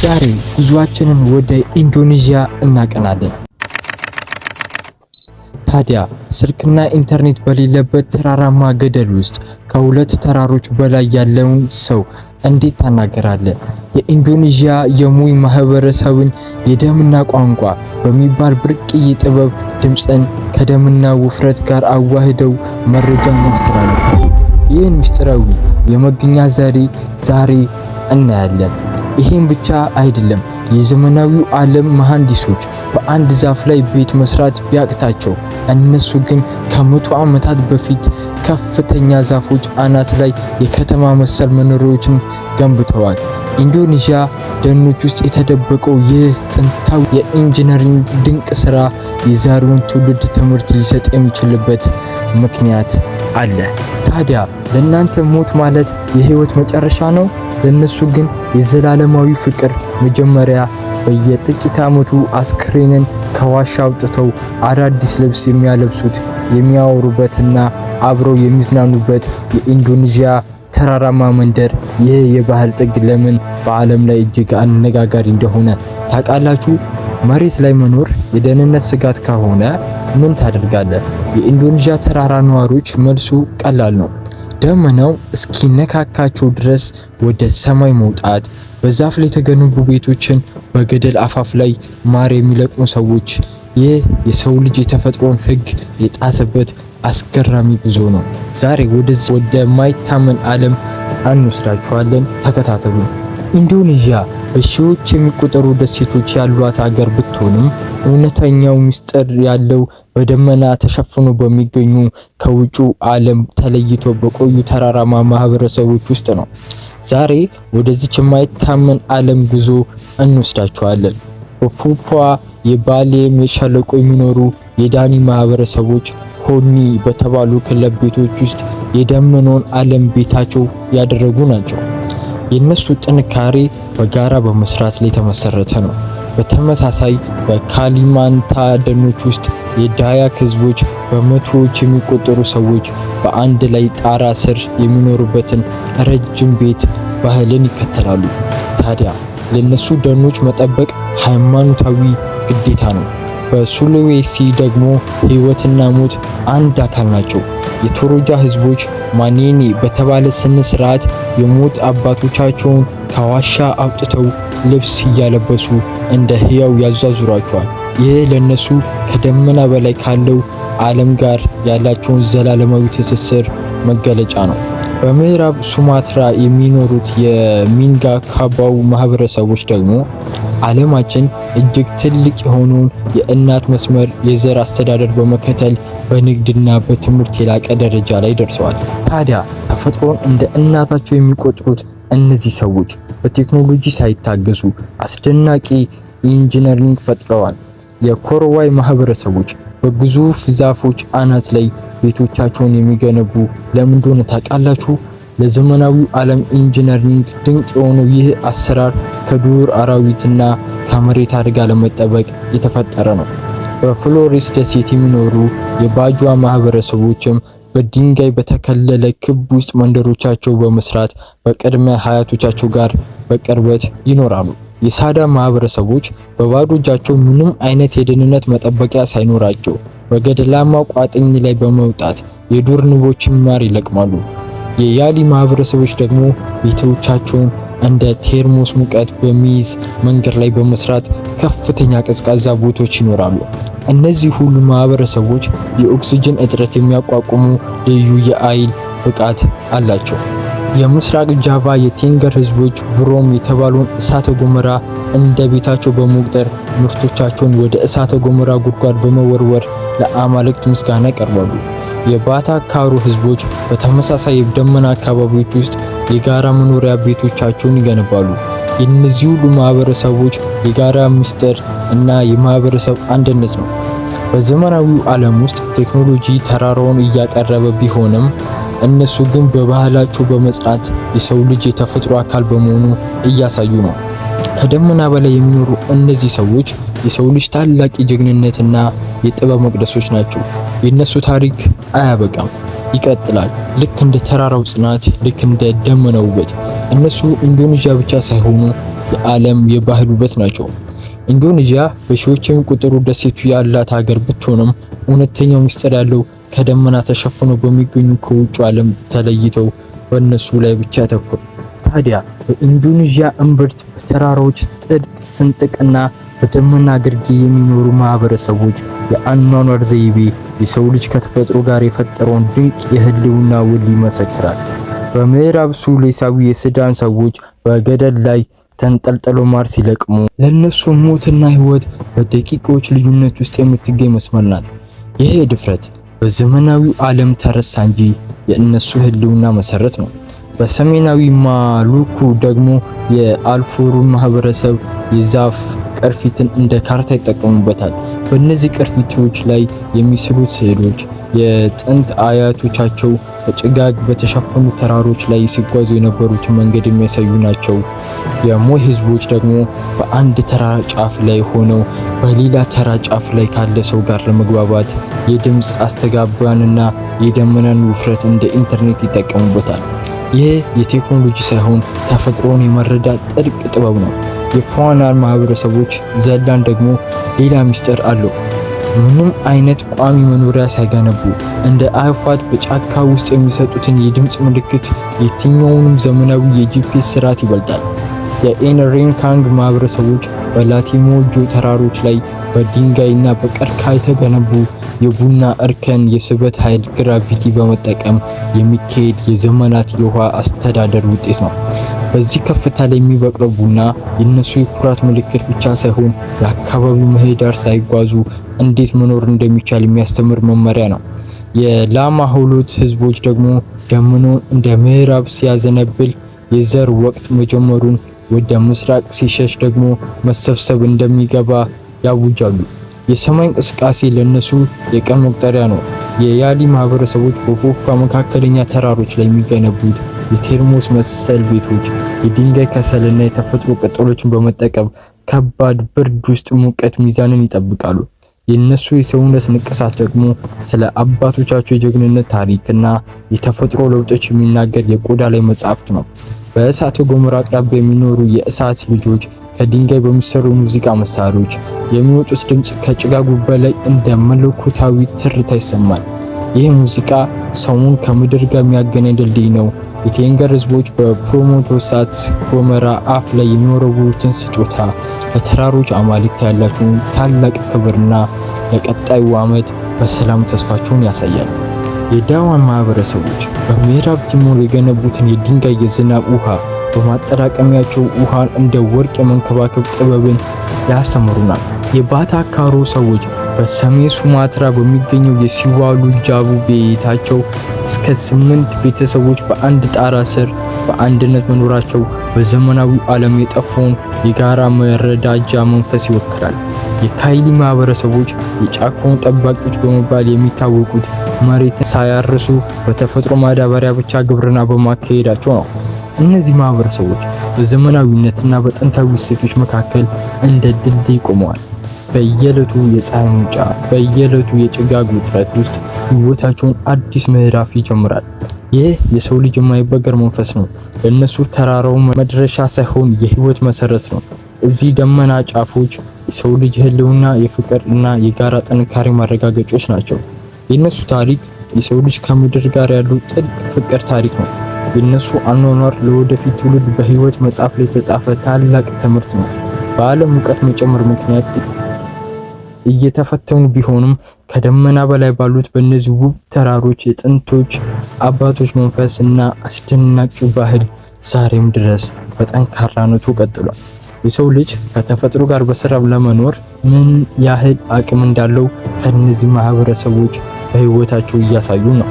ዛሬ ጉዟችንን ወደ ኢንዶኔዥያ እናቀናለን። ታዲያ ስልክና ኢንተርኔት በሌለበት ተራራማ ገደል ውስጥ ከሁለት ተራሮች በላይ ያለውን ሰው እንዴት ታናገራለህ? የኢንዶኔዥያ የሙይ ማህበረሰብን የደምና ቋንቋ በሚባል ብርቅዬ ጥበብ ድምፅን ከደምና ውፍረት ጋር አዋህደው መረጃን ያስተላልፋሉ። ይህን ምስጢራዊ የመገኛ ዘዴ ዛሬ እናያለን። ይህም ብቻ አይደለም። የዘመናዊው ዓለም መሐንዲሶች በአንድ ዛፍ ላይ ቤት መስራት ቢያቅታቸው እነሱ ግን ከ100 ዓመታት በፊት ከፍተኛ ዛፎች አናት ላይ የከተማ መሰል መኖሪያዎችን ገንብተዋል። ኢንዶኔዥያ ደኖች ውስጥ የተደበቀው ይህ ጥንታዊ የ engineering ድንቅ ስራ የዛሬውን ትውልድ ትምህርት ሊሰጥ የሚችልበት ምክንያት አለ። ታዲያ ለእናንተ ሞት ማለት የህይወት መጨረሻ ነው? ለእነሱ ግን የዘላለማዊ ፍቅር መጀመሪያ። በየጥቂት ዓመቱ አስክሬንን ከዋሻ አውጥተው አዳዲስ ልብስ የሚያለብሱት፣ የሚያወሩበትና አብረው የሚዝናኑበት የኢንዶኔዥያ ተራራማ መንደር፣ ይህ የባህል ጥግ ለምን በዓለም ላይ እጅግ አነጋጋሪ እንደሆነ ታውቃላችሁ? መሬት ላይ መኖር የደህንነት ስጋት ከሆነ ምን ታደርጋለህ? የኢንዶኔዥያ ተራራ ነዋሪዎች መልሱ ቀላል ነው። ደመናው እስኪነካካቸው ድረስ ወደ ሰማይ መውጣት፣ በዛፍ ላይ የተገነቡ ቤቶችን፣ በገደል አፋፍ ላይ ማር የሚለቅሙ ሰዎች። ይህ የሰው ልጅ የተፈጥሮን ሕግ የጣሰበት አስገራሚ ጉዞ ነው። ዛሬ ወደዚህ ወደማይታመን ዓለም እንወስዳችኋለን። ተከታተሉ። ኢንዶኔዥያ በሺዎች የሚቆጠሩ ደሴቶች ያሏት አገር ብትሆንም እውነተኛው ምስጢር ያለው በደመና ተሸፍኖ በሚገኙ፣ ከውጪው ዓለም ተለይቶ በቆዩ ተራራማ ማህበረሰቦች ውስጥ ነው። ዛሬ ወደዚች የማይታመን ዓለም ጉዞ እንወስዳችኋለን። በፓፑዋ የባሌም ሸለቆ የሚኖሩ የዳኒ ማህበረሰቦች ሆኒ በተባሉ ክለብ ቤቶች ውስጥ የደመናውን ዓለም ቤታቸው ያደረጉ ናቸው። የነሱ ጥንካሬ በጋራ በመስራት ላይ የተመሰረተ ነው። በተመሳሳይ በካሊማንታ ደኖች ውስጥ የዳያክ ህዝቦች በመቶዎች የሚቆጠሩ ሰዎች በአንድ ላይ ጣራ ስር የሚኖሩበትን ረጅም ቤት ባህልን ይከተላሉ። ታዲያ ለነሱ ደኖች መጠበቅ ሃይማኖታዊ ግዴታ ነው። በሱላዌሲ ደግሞ ህይወትና ሞት አንድ አካል ናቸው። የቶሮጃ ህዝቦች ማኔኔ በተባለ ስነ ስርዓት የሞት አባቶቻቸውን ከዋሻ አውጥተው ልብስ እያለበሱ እንደ ህያው ያዟዙሯቸዋል። ይህ ለነሱ ከደመና በላይ ካለው ዓለም ጋር ያላቸውን ዘላለማዊ ትስስር መገለጫ ነው። በምዕራብ ሱማትራ የሚኖሩት የሚንጋካባው ማህበረሰቦች ደግሞ ዓለማችን እጅግ ትልቅ የሆነውን የእናት መስመር የዘር አስተዳደር በመከተል በንግድና በትምህርት የላቀ ደረጃ ላይ ደርሰዋል። ታዲያ ተፈጥሮን እንደ እናታቸው የሚቆጥሩት እነዚህ ሰዎች በቴክኖሎጂ ሳይታገዙ አስደናቂ engineering ፈጥረዋል። የኮሮዋይ ማህበረሰቦች በግዙፍ ዛፎች አናት ላይ ቤቶቻቸውን የሚገነቡ ለምን እንደሆነ ታውቃላችሁ? ለዘመናዊው ዓለም engineering ድንቅ የሆነው ይህ አሰራር ከዱር አራዊትና ከመሬት አደጋ ለመጠበቅ የተፈጠረ ነው። በፍሎሬስ ደሴት የሚኖሩ የባጁዋ ማህበረሰቦችም በድንጋይ በተከለለ ክብ ውስጥ መንደሮቻቸው በመስራት በቅድመ አያቶቻቸው ጋር በቅርበት ይኖራሉ። የሳዳ ማህበረሰቦች በባዶ እጃቸው፣ ምንም አይነት የደህንነት መጠበቂያ ሳይኖራቸው በገደላማ ቋጥኝ ላይ በመውጣት የዱር ንቦችን ማር ይለቅማሉ። የያሊ ማህበረሰቦች ደግሞ ቤቶቻቸውን እንደ ቴርሞስ ሙቀት በሚይዝ መንገድ ላይ በመስራት ከፍተኛ ቀዝቃዛ ቦታዎች ይኖራሉ። እነዚህ ሁሉ ማህበረሰቦች የኦክስጅን እጥረት የሚያቋቁሙ ልዩ የአይል ብቃት አላቸው። የምስራቅ ጃቫ የቴንገር ህዝቦች ብሮም የተባለውን እሳተ ገሞራ እንደ ቤታቸው በመቁጠር ምርቶቻቸውን ወደ እሳተ ገሞራ ጉድጓድ በመወርወር ለአማልክት ምስጋና ያቀርባሉ። የባታ ካሩ ህዝቦች በተመሳሳይ የደመና አካባቢዎች ውስጥ የጋራ መኖሪያ ቤቶቻቸውን ይገነባሉ። የእነዚህ ሁሉ ማህበረሰቦች የጋራ ምስጢር እና የማህበረሰብ አንድነት ነው። በዘመናዊው ዓለም ውስጥ ቴክኖሎጂ ተራራውን እያቀረበ ቢሆንም እነሱ ግን በባህላቸው በመጽናት የሰው ልጅ የተፈጥሮ አካል በመሆኑ እያሳዩ ነው። ከደመና በላይ የሚኖሩ እነዚህ ሰዎች የሰው ልጅ ታላቅ የጀግንነትና የጥበብ መቅደሶች ናቸው። የእነሱ ታሪክ አያበቃም፣ ይቀጥላል። ልክ እንደ ተራራው ጽናት፣ ልክ እንደ ደመናው ውበት። እነሱ ኢንዶኔዥያ ብቻ ሳይሆኑ የዓለም የባህል ውበት ናቸው። ኢንዶኔዥያ በሺዎች የሚቆጠሩ ደሴቱ ያላት ሀገር ብትሆንም እውነተኛው ምስጢር ያለው ከደመና ተሸፍኖ በሚገኙ ከውጭ ዓለም ተለይተው በእነሱ ላይ ብቻ ያተኩር። ታዲያ በኢንዶኔዥያ እምብርት በተራራዎች ጥልቅ ስንጥቅና በደመና ግርጌ የሚኖሩ ማህበረሰቦች የአኗኗር ዘይቤ የሰው ልጅ ከተፈጥሮ ጋር የፈጠረውን ድንቅ የህልውና ውል ይመሰክራል። በምዕራብ ሱላዌሲ የሱዳን ሰዎች በገደል ላይ ተንጠልጥለው ማር ሲለቅሙ ለነሱ ሞትና ህይወት በደቂቃዎች ልዩነት ውስጥ የምትገኝ መስመር ናት። ይሄ ድፍረት በዘመናዊው ዓለም ተረሳ እንጂ የእነሱ ህልውና መሰረት ነው። በሰሜናዊ ማሉኩ ደግሞ የአልፎሩ ማህበረሰብ የዛፍ ቅርፊትን እንደ ካርታ ይጠቀሙበታል። በእነዚህ ቅርፊቶች ላይ የሚስሉት ስዕሎች የጥንት አያቶቻቸው በጭጋግ በተሸፈኑ ተራሮች ላይ ሲጓዙ የነበሩትን መንገድ የሚያሳዩ ናቸው። የሞይ ህዝቦች ደግሞ በአንድ ተራራ ጫፍ ላይ ሆነው በሌላ ተራራ ጫፍ ላይ ካለ ሰው ጋር ለመግባባት የድምፅ አስተጋባንና የደመናን ውፍረት እንደ ኢንተርኔት ይጠቀሙበታል። ይህ የቴክኖሎጂ ሳይሆን ተፈጥሮን የመረዳት ጥልቅ ጥበብ ነው። የፖዋናር ማህበረሰቦች ዘላን ደግሞ ሌላ ምስጢር አለው። ምንም አይነት ቋሚ መኖሪያ ሳይገነቡ እንደ አዕዋፋት በጫካ ውስጥ የሚሰጡትን የድምፅ ምልክት የትኛውንም ዘመናዊ የ GPS ስርዓት ይበልጣል። የኤንሬንካንግ ማህበረሰቦች በላቲሞጆ ተራሮች ላይ በድንጋይና በቀርከሃ የተገነቡ የቡና እርከን የስበት ኃይል gravity በመጠቀም የሚካሄድ የዘመናት የውሃ አስተዳደር ውጤት ነው። በዚህ ከፍታ ላይ የሚበቅለው ቡና የነሱ የኩራት ምልክት ብቻ ሳይሆን የአካባቢው ምህዳር ሳይጓዙ እንዴት መኖር እንደሚቻል የሚያስተምር መመሪያ ነው። የላማሆሎት ህዝቦች ደግሞ ደመናውን እንደ ምዕራብ ሲያዘነብል የዘር ወቅት መጀመሩን፣ ወደ ምስራቅ ሲሸሽ ደግሞ መሰብሰብ እንደሚገባ ያውጃሉ። የሰማይ እንቅስቃሴ ለነሱ የቀን መቁጠሪያ ነው። የያሊ ማህበረሰቦች በፖፓ መካከለኛ ተራሮች ላይ የሚገነቡት የቴርሞስ መሰል ቤቶች የድንጋይ ከሰልና የተፈጥሮ ቅጠሎችን በመጠቀም ከባድ ብርድ ውስጥ ሙቀት ሚዛንን ይጠብቃሉ። የነሱ የሰውነት ንቅሳት ደግሞ ስለ አባቶቻቸው የጀግንነት ታሪክና የተፈጥሮ ለውጦች የሚናገር የቆዳ ላይ መጽሐፍት ነው። በእሳተ ገሞራ አቅራቢያ የሚኖሩ የእሳት ልጆች ከድንጋይ በሚሰሩ የሙዚቃ መሳሪያዎች የሚወጡት ድምፅ ከጭጋጉ በላይ እንደ መለኮታዊ ትርታ ይሰማል። ይህ ሙዚቃ ሰውን ከምድር ጋር የሚያገናኝ ድልድይ ነው። የቴንገር ህዝቦች በፕሮሞቶ እሳተ ገሞራ አፍ ላይ የሚወረውሩትን ስጦታ ለተራሮች አማልክት ያላቸውን ታላቅ ክብርና ለቀጣዩ ዓመት በሰላም ተስፋቸውን ያሳያል። የዳዋን ማህበረሰቦች በምዕራብ ቲሞር የገነቡትን የድንጋይ የዝናብ ውሃ በማጠራቀሚያቸው ውሃን እንደ ወርቅ የመንከባከብ ጥበብን ያስተምሩናል። የባታካሮ ሰዎች በሰሜን ሱማትራ በሚገኘው የሲዋሉ ጃቡ ቤታቸው እስከ 8 ቤተሰቦች በአንድ ጣራ ስር በአንድነት መኖራቸው በዘመናዊው ዓለም የጠፋውን የጋራ መረዳጃ መንፈስ ይወክላል። የካይሊ ማህበረሰቦች የጫካውን ጠባቂዎች በመባል የሚታወቁት መሬትን ሳያርሱ በተፈጥሮ ማዳበሪያ ብቻ ግብርና በማካሄዳቸው ነው። እነዚህ ማህበረሰቦች በዘመናዊነትና በጥንታዊ እሴቶች መካከል እንደ ድልድይ ቆመዋል። በየዕለቱ የፀሐይ መውጫ፣ በየዕለቱ የጭጋግ ውጥረት ውስጥ ህይወታቸውን አዲስ ምዕራፍ ይጀምራል። ይህ የሰው ልጅ የማይበገር መንፈስ ነው። ለእነሱ ተራራው መድረሻ ሳይሆን የህይወት መሰረት ነው። እዚህ ደመና ጫፎች የሰው ልጅ ህልውና፣ የፍቅር እና የጋራ ጥንካሬ ማረጋገጫዎች ናቸው። የእነሱ ታሪክ የሰው ልጅ ከምድር ጋር ያለው ጥልቅ ፍቅር ታሪክ ነው። የእነሱ አኗኗር ለወደፊት ትውልድ በህይወት መጽሐፍ ላይ የተጻፈ ታላቅ ትምህርት ነው። በዓለም ሙቀት መጨመር ምክንያት እየተፈተኑ ቢሆንም ከደመና በላይ ባሉት በእነዚህ ውብ ተራሮች የጥንቶች አባቶች መንፈስ እና አስደናቂው ባህል ዛሬም ድረስ በጠንካራነቱ ቀጥሏል። የሰው ልጅ ከተፈጥሮ ጋር በሰላም ለመኖር ምን ያህል አቅም እንዳለው ከነዚህ ማህበረሰቦች በህይወታቸው እያሳዩ ነው።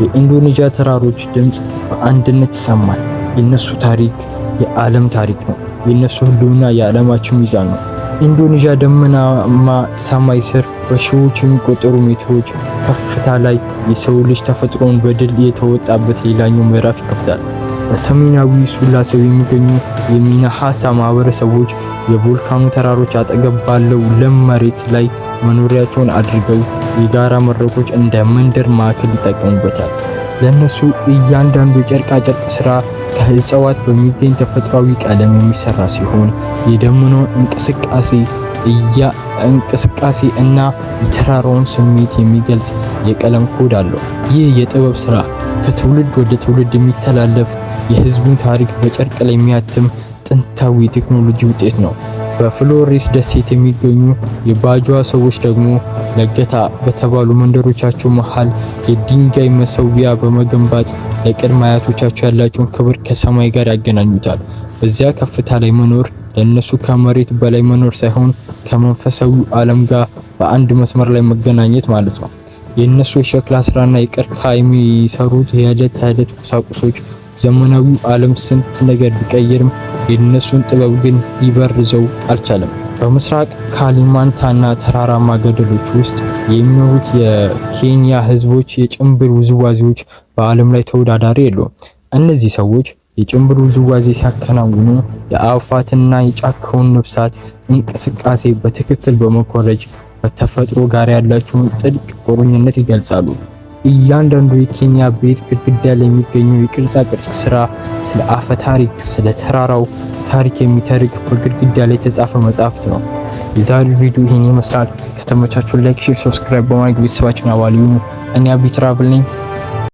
የኢንዶኔዥያ ተራሮች ድምፅ በአንድነት ይሰማል። የነሱ ታሪክ የዓለም ታሪክ ነው። የነሱ ህልውና የዓለማችን ሚዛን ነው። ኢንዶኔዥያ ደመናማ ሰማይ ስር በሺዎች የሚቆጠሩ ሜትሮች ከፍታ ላይ የሰው ልጅ ተፈጥሮን በድል የተወጣበት ሌላኛው ምዕራፍ ይከፍታል። በሰሜናዊ ሱላሴ የሚገኙ የሚናሃሳ ማህበረሰቦች የቮልካኖ ተራሮች አጠገብ ባለው ለም መሬት ላይ መኖሪያቸውን አድርገው የጋራ መድረኮች እንደ መንደር ማዕከል ይጠቀሙበታል። ለእነሱ እያንዳንዱ የጨርቃ ጨርቅ ስራ ከእጽዋት በሚገኝ ተፈጥሯዊ ቀለም የሚሰራ ሲሆን የደመናውን እንቅስቃሴ እና የተራራውን ስሜት የሚገልጽ የቀለም ኮድ አለው። ይህ የጥበብ ስራ ከትውልድ ወደ ትውልድ የሚተላለፍ፣ የህዝቡን ታሪክ በጨርቅ ላይ የሚያትም ጥንታዊ የቴክኖሎጂ ውጤት ነው። በፍሎሬስ ደሴት የሚገኙ የባጇ ሰዎች ደግሞ ለገታ በተባሉ መንደሮቻቸው መሃል የድንጋይ መሰዊያ በመገንባት ለቅድመ አያቶቻቸው ያላቸውን ክብር ከሰማይ ጋር ያገናኙታል። በዚያ ከፍታ ላይ መኖር ለእነሱ ከመሬት በላይ መኖር ሳይሆን ከመንፈሳዊው ዓለም ጋር በአንድ መስመር ላይ መገናኘት ማለት ነው። የእነሱ የሸክላ ስራና የቀርከሃ የሚሰሩት የዕለት ተዕለት ቁሳቁሶች ዘመናዊው ዓለም ስንት ነገር ቢቀይርም የእነሱን ጥበብ ግን ሊበርዘው አልቻለም። በምስራቅ ካሊማንታና ተራራማ ገደሎች ውስጥ የሚኖሩት የኬንያ ህዝቦች የጭንብል ውዝዋዜዎች በዓለም ላይ ተወዳዳሪ የለውም። እነዚህ ሰዎች የጭንብል ውዝዋዜ ሲያከናውኑ የአዕዋፋትና የጫካውን ነፍሳት እንቅስቃሴ በትክክል በመኮረጅ በተፈጥሮ ጋር ያላቸውን ጥልቅ ቁርኝነት ይገልጻሉ። እያንዳንዱ የኬንያ ቤት ግድግዳ ላይ የሚገኘው የቅርጻ ቅርጽ ስራ ስለ አፈ ታሪክ፣ ስለ ተራራው ታሪክ የሚተርክ በግድግዳ ላይ የተጻፈ መጽሐፍት ነው። የዛሬው ቪዲዮ ይህን ይመስላል። ከተመቻችሁ like፣ share፣ subscribe በማድረግ ቤተሰባችን አባል ይሁኑ። እኔ አቢ ትራቭል ነኝ።